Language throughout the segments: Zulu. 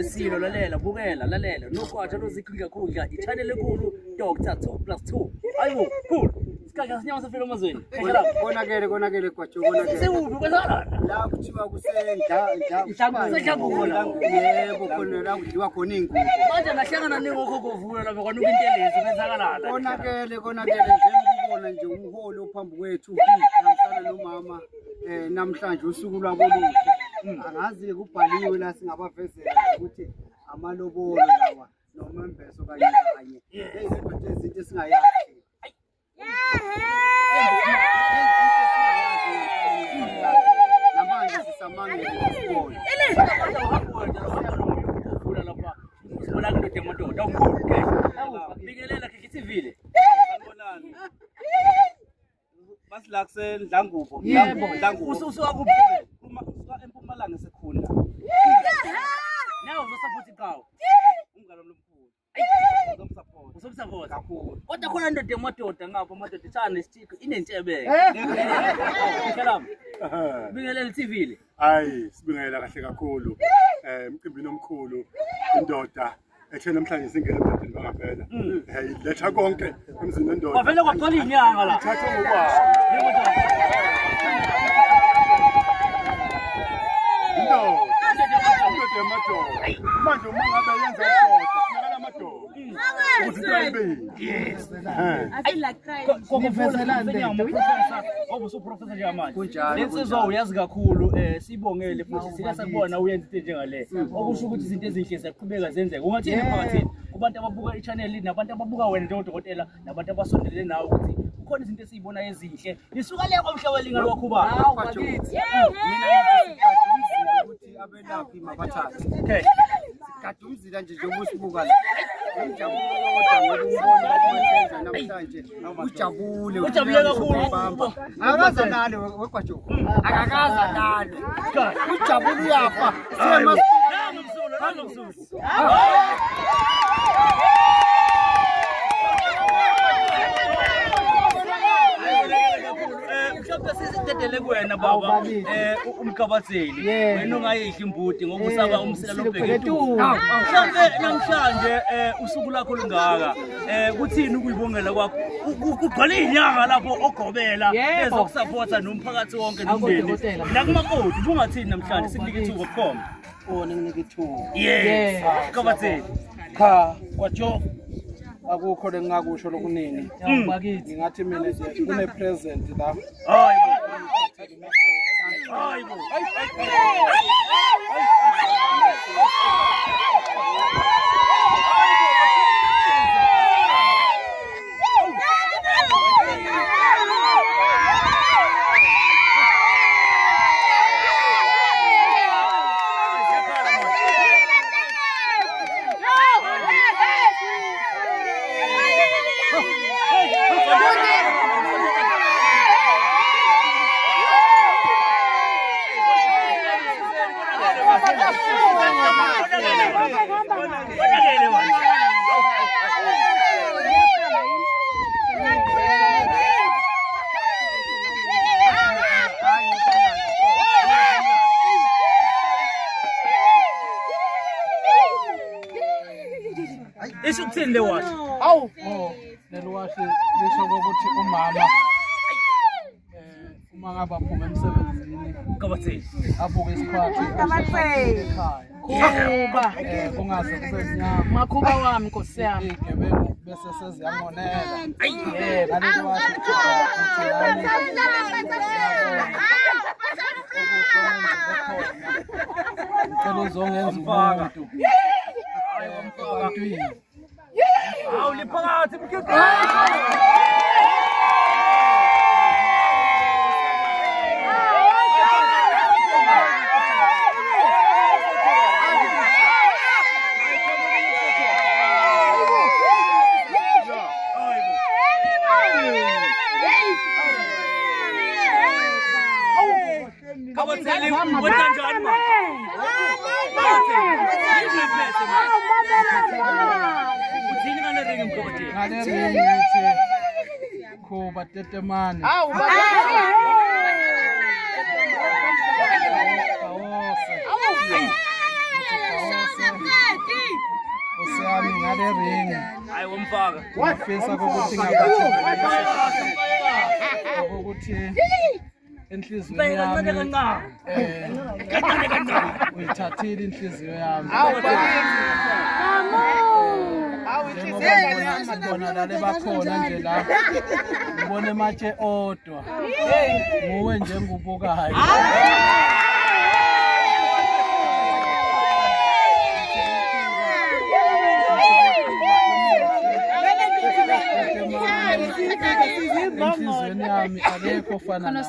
Silo lalela bukela lalela nogwaja lozikhundla khundla i-channel enkulu Dr 2+2. Ayibo cool. Isikhathi sinyama safika emazweni. Konakele konakele gwajo konakele. Sekuphi kwenzakala? La kuthiwa kusendla ndla. Yebo khona la kudliwa khona ingubo. Manje nahlangana ningokhokho vuyo lapha kwanuka intelezi kwenzakalala. Konakele konakele njengokubona nje umholi ophambi kwethu namhlanje nomama namhlanje usuku lwabo luhle. Angazi kubhaliwe la singabavezela ukuthi amalobolo lawa nomembeso kanye kanye. Izinto ezinto esingayazi. Namanje sisamangele isibona. Sibona into yamadoda awukhulu ke. Bikelela ke ithivile. Sanibonani. Basila kusendlangubo. Ndlangubo. Usuka kuphi? Usuka eMpumalanga sekhunda. Nawe uzosupport iqhawe. Umngane wami omkhulu. Uzomsupport. Uzomsupport kakhulu. Kodwa khona indoda yamadoda ngapha amadoda ithana nesithixo inentshebeke. Salam. Bingelela ithivile. Hayi, sibingelela kahle kakhulu. Emcimbini omkhulu indoda ethe namhlanje singena emdadeni bangaphela. Iletha konke emzini wendoda. Kwavele kwagcwala inyanga la. Ithatha ngokwabo. Indoda yamadoda. Manje uma ngabe yenza ishoda, kufuneka amadoda. Ukuthi into ayibini. Yes. Ngoba usuprofessor njengamanje. Lensizwa uyazi kakhulu sibongele futhi sike sakubona uyenza into njengale. Okusho ukuthi izinto ezinhle ziyaqhubeka zenzeke. Ungathini emphakathini kubantu ababuka i-channel nabantu ababuka wena njengodokotela nabantu abasondelene nawe ukuthi kukhona izinto esizibonayo ezinhle. Lisuka le komhlaba linga lwakhuba. Hawu bakithi. Mina ngithi abelaphi mabathathe. Okay. Sigada umzila nje njengoba usibuka la. Injabulo kodwa ngokumbona uMatheza namhlanje ujabule. Ujabule kakhulu. Akakaze nalo wegwajo. Akakaze nalo. Ujabule uyafa. Siyema nangomsulu nangomsulu. Mhlawumbe sisidedele kuwena baba umkhabatheli wena ungayidli imbuti ngoba usaba umsila lobheke etulo. Mhlawumbe namhlanje usuku lakho lungaka kuthini ukuyibongela kwakho kugcwele inyanga lapho ogobela ezokusupporta nomphakathi wonke nomndeni nakumakoti bungathini namhlanje sikunike ithuba kukhona. Oh ninginike ithuba. Yes. Mkhabatheli. Cha kwajo akukho lengakusho lokunini. Ngingathi mina nje kune present la. Hayibo. Hayibo. Isho ukuthini le washi? Awu, leli washi lisho ukuthi umama uma ngabe aphuma emsebenzini Mkhabatheli abuke isikhwathi ekhaya. Khuba kungaze kube mnyama. Makhuba wami Nkosi yami. Igebengu bese seziyamonela. Yebo. Ngaleli washi ngicela uzongenza umuntu. Hayi Hawu liphakathi mkhiqizo. Mkhabatheli wenza njani manje? Uthini ngale ringi Mkhabatheli? Ngale ringi ngithi Khuba tetemane. Hawu Bawose. yami ngale ring. Hayi womfaka. Ngifisa ukuthi ngabathi ukuthi enhliziyweni yami uyithathile inhliziyo yami. Bona lale bakhona nje la ngibone ematshe odwa nguwe njengobukayo. Enhliziyweni yami akekho ofana nawe.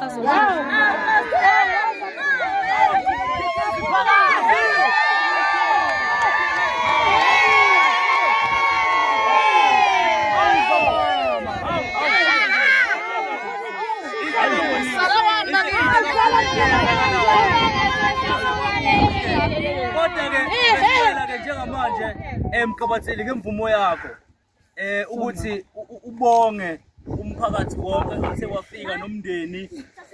Kodwa-ke njengamanje Mkhabatheli ngemvumo yakho ukuthi ubonge umphakathi wonke othe wafika nomndeni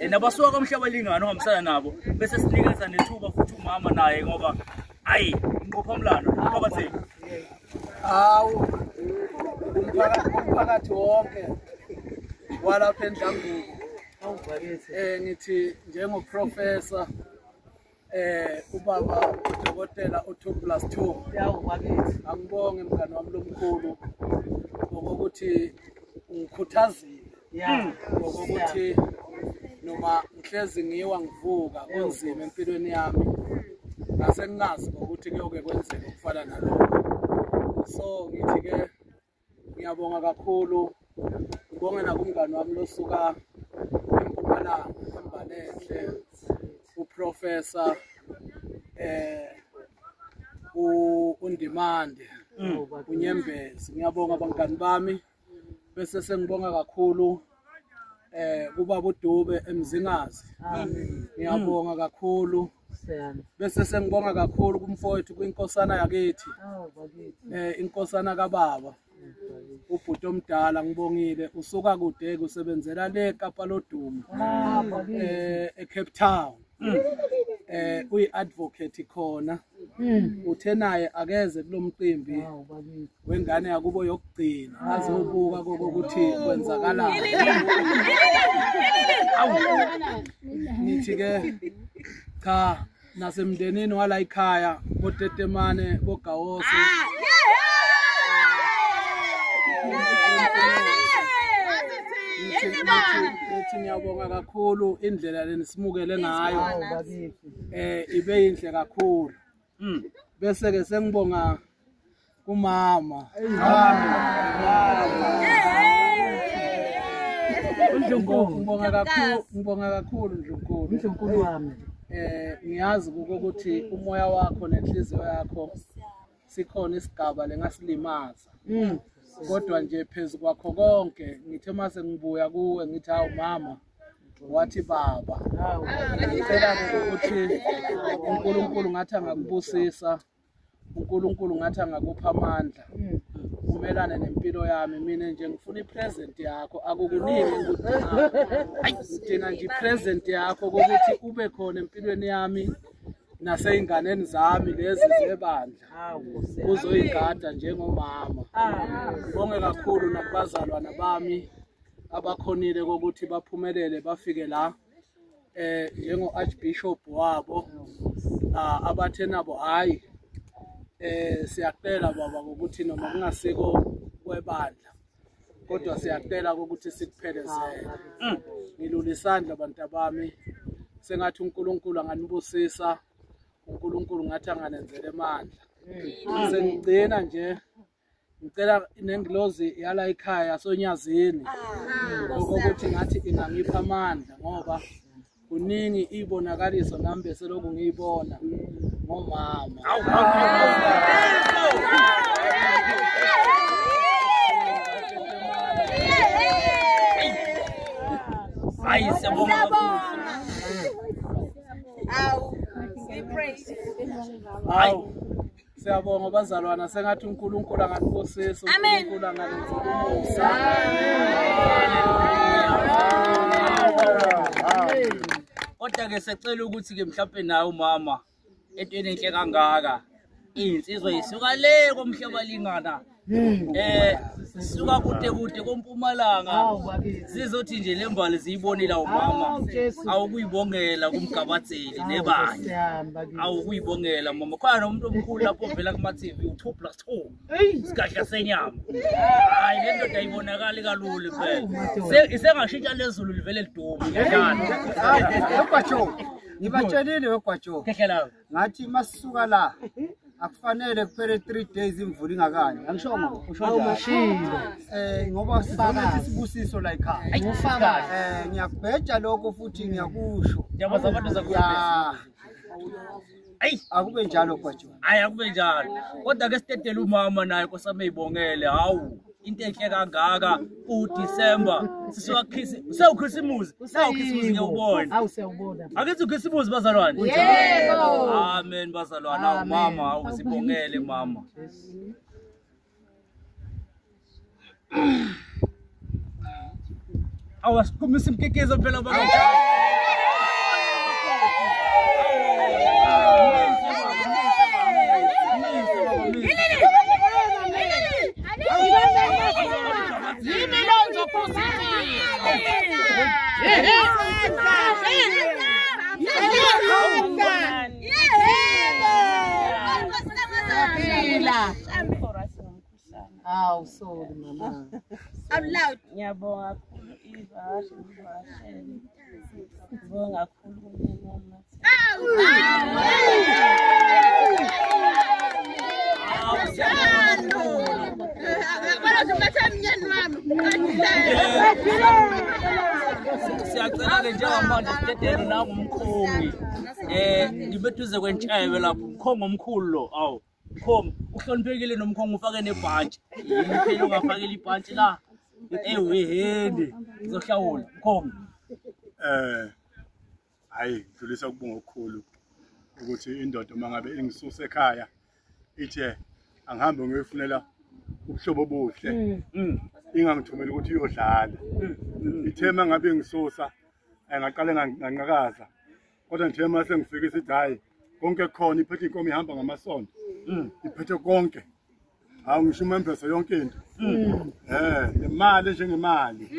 nabasuka kwaMhlabalingana ohambisana nabo bese sinikeza nethuba futhi umama naye ngoba ayi umqophamlando Mkhabatheli. Hawu umphakathi wonke walapha eNdlangubo ngithi njengoprofessor ubaba udokotela u2+2 angibonge mngani wami lomkhulu ngokuthi ungikhuthazile ngokuthi noma ngihlezi ngiwa ngivuka kunzima empilweni yami ngase ngingazi ukuthi kuyoke kwenzeke ukufana nalokho. So ngithi ke ngiyabonga kakhulu, ngibonge nakumngani wami losuka eMpumalanga eMbalenhle uProfessor uNdimande uNyembezi. Ngiyabonga abangani bami bese sengibonga kakhulu kubaba uDube eMzingazi. Ngiyabonga kakhulu bese sengibonga kakhulu kumfowethu kwinkosana yakithi inkosana kababa ubhuti omdala ngibongile usuka kude kusebenzela le Kapa lodumo eCape Town uyi-advocate khona uthe naye akeze kulomcimbi wengane yakubo yokugcina azobuka kokuthi kwenzakalani. Ngithi ke cha nasemndenini wala ekhaya boTetemane boGawosi ngithi ngiyabonga kakhulu indlela lenisimukele ngayo ibe yinhle kakhulu. Bese ke sengibonga kumama ngibonga kakhulu Ndlunkulu. Ndlunkulu wami ngiyazi ukuthi umoya wakho nenhliziyo yakho sikhona isigaba lengasilimaza kodwa nje phezulu kwakho konke ngithe mase ngibuya kuwe ngithi hawu mama wathi baba ngicela ukuthi uNkulunkulu ngathi angakubusisa, uNkulunkulu ngathi angakupha amandla umelane nempilo yami. Mina nje ngifuna ipresent yakho, akukuningi ngikudinga, ngidinga nje ipresent yakho ukuthi ube khona empilweni yami naseyinganeni zami lezi zebandla uzoyigada njengomama. Ngibonge kakhulu nakubazalwana bami abakhonile ukuthi baphumelele bafike la njengo Archbishop wabo abathe nabo hayi siyacela baba ukuthi noma kungasiko kwebandla kodwa siyacela ukuthi sikuphelezele. Ngilula isandla bantu abami, sengathi uNkulunkulu anganibusisa, uNkulunkulu ngathi anganenzela amandla. Sengigcina nje ngicela nengilozi yala ekhaya soNyazini ukuthi ngathi ingangipha amandla ngoba kuningi ibonakaliso nami bese lokhu ngiyibona ngomama. Hayi siyabonga. Awu siyabonga bazalwana, sengathi uNkulunkulu anganibusisa, uNkulunkulu anganenzela umusa. Kodwa ke sicela ukuthi ke mhlawumbe nawe umama entweni enhle kangaka Insizwa isuka le komhlaba lingana. Suka kude kude kompumalanga. Zizothi nje lembali ziyibonile umama. Awukuyibongela kumgabatheli nebandla. Awukuyibongela mama. Khona nomuntu omkhulu lapho ovela kuma TV u2 + 2. Isigadla senyama. Hayi le ndoda ayibonakali kalula phela. Isengashintsha lezulu livele lidume. Egwajo. Ngibatshelile wegwajo. Ngathi masisuka la akufanele kuphele 3 days imvula ingakani. Angisho ngoba awumashilo. Ngoba sizoletha isibusiso la ekhaya. Ngiyakubheja lokho futhi ngiyakusho. Ngiyabaza abantu zakuya. Ayi akube njalo gwajo. Hayi akube njalo. Kodwa ke sidedele umama naye nkosami eyibongele. Hawu into enhle kangaka uDecember sisuka sewukhisimuzi sewukhisimuzi ngiyawubona. Awu siyawubona. Akithi ukhisimuzi bazalwane. Yebo. Amen bazalwane. Awu mama awu sibongele mama. Awu asiqhumisa imkekezo phela baba. Awu sorry mama. I'm loud. Ngiyabonga kakhulu ivakashi ngivakashele. Ngibonga kakhulu kumyeni wami. Siyacela-ke njengamanje sidedele nangumkhongi. Ngibeduze kwentshebe lapho umkhongi omkhulu lo. Awu mkhongi uhloniphekile nomkhongi ufake nebhantshi. Yini phela ungafakela ibhantshi la? Ewehende uzohlawula mkhongi. Hayi ngidlulisa ukubonga okukhulu ukuthi indoda uma ngabe ingisusa ekhaya ithe angihambe ngiyoyifunela ubuhlobo obuhle. Ingangithumela ukuthi iyodlala. Ithe mangabe ngisusa ngaqale nganqakaza. Kodwa ngithe mase ngifika isithi hayi konke khona iphethe inkomo ihamba ngamasondo. Iphethe konke. Hawu ngisho umembeso yonke into. Nemali njengemali.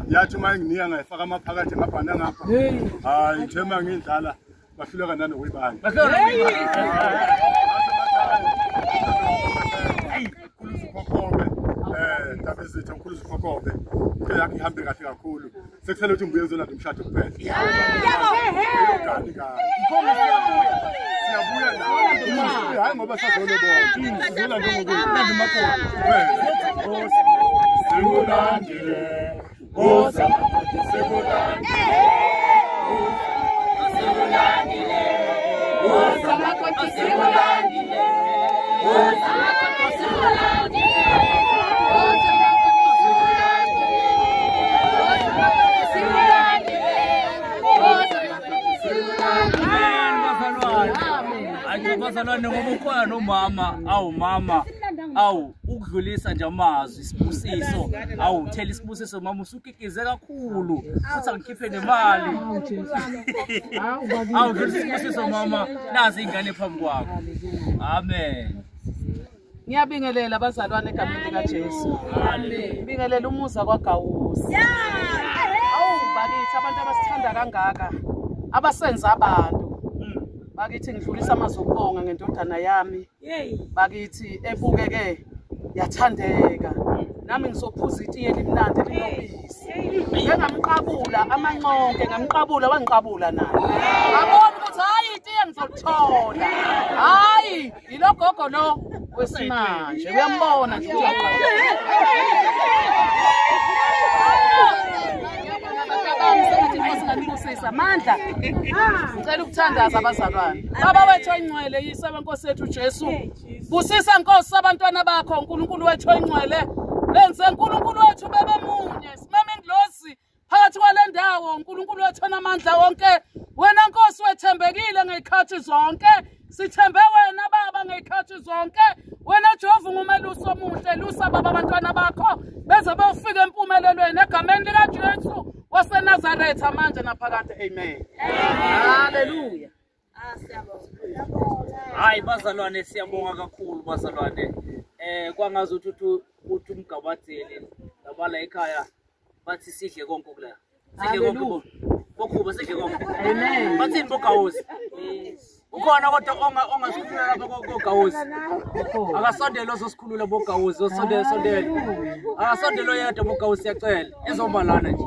Yathi uma nginika ngayifaka amaphakathi ngabhana ngapha. Hayi ngithe mangidlala bahluleka nanokuyibala. Ndabezitha mkhulu uZikhokhobe. Into yakhe ihambe kahle kakhulu. Sekusele ukuthi ngibuye ngizolanda umshado kuphela. Yebo. Siyabuya. Siyabuya la. Hayi ngoba sazolobona. Sizolanda ngokulanda umakoti kuphela. Sikulandile. Woza sikulandile. Sikulandile. Woza makoti sikulandile. Woza makoti sikulandile. Bazalwane ngoba ukhona nomama. Awu mama, awu ukudlulisa nje amazwi isibusiso. Awu thela isibusiso mama, usukikize kakhulu futhi angikhiphe nemali. Awu dlulisa isibusiso mama, nazi ingane phambi kwakho. Amen. Ngiyabingelela abazalwane egameni likaJesu. Amen. Ngibingelela umuzi kwaGawuzi. Awu bakithi abantu abasithanda kangaka, abasenza abantu. Bakithi ngidlulisa amazwi okubonga ngendodana yami. Bakithi ebukeke yathandeka. Nami ngizophuza itiye elimnandi elinobisi. Ngingamqabula amanqonke, ngamqabula wangiqabula naye. Ngabona ukuthi hayi itiye ngizolithola. Hayi, yilogogo lo wesimanje. Uyambona nje ukuthi uyaqabula. Amandla. Ngicela ukuthandaza abazalwane. Baba wethu oyingcwele, Yise wenkosi yethu Jesu. Busisa Nkosi abantwana bakho, uNkulunkulu wethu oyingcwele. Lenze uNkulunkulu wethu bebe munye. Simeme ingilosi phakathi kwale ndawo, uNkulunkulu wethu onamandla wonke. Wena Nkosi wethembekile ngezikhathi zonke. Sithembe wena Baba ngezikhathi zonke. Wena Jehova ungumelusi omuhle, lusa Baba abantwana bakho beze beyofika empumelelweni egameni likaJesu waseNazaretha manje naphakade. Amen. Hallelujah. Hayi bazalwane, siyabonga kakhulu bazalwane. Kwangazi ukuthi uthi umgabadzeli labala ekhaya bathi sidle konke kula. Sidle konke. Bokhuba sidle konke. Amen. Bathini bogawuzi? Ukhona kodwa ongasikhulula lapha kogawuzi. Akasondele ozosikhulula bogawuzi, osondele sondele. Akasondele oyedwa bogawuzi, siyacela. Ezobalana nje.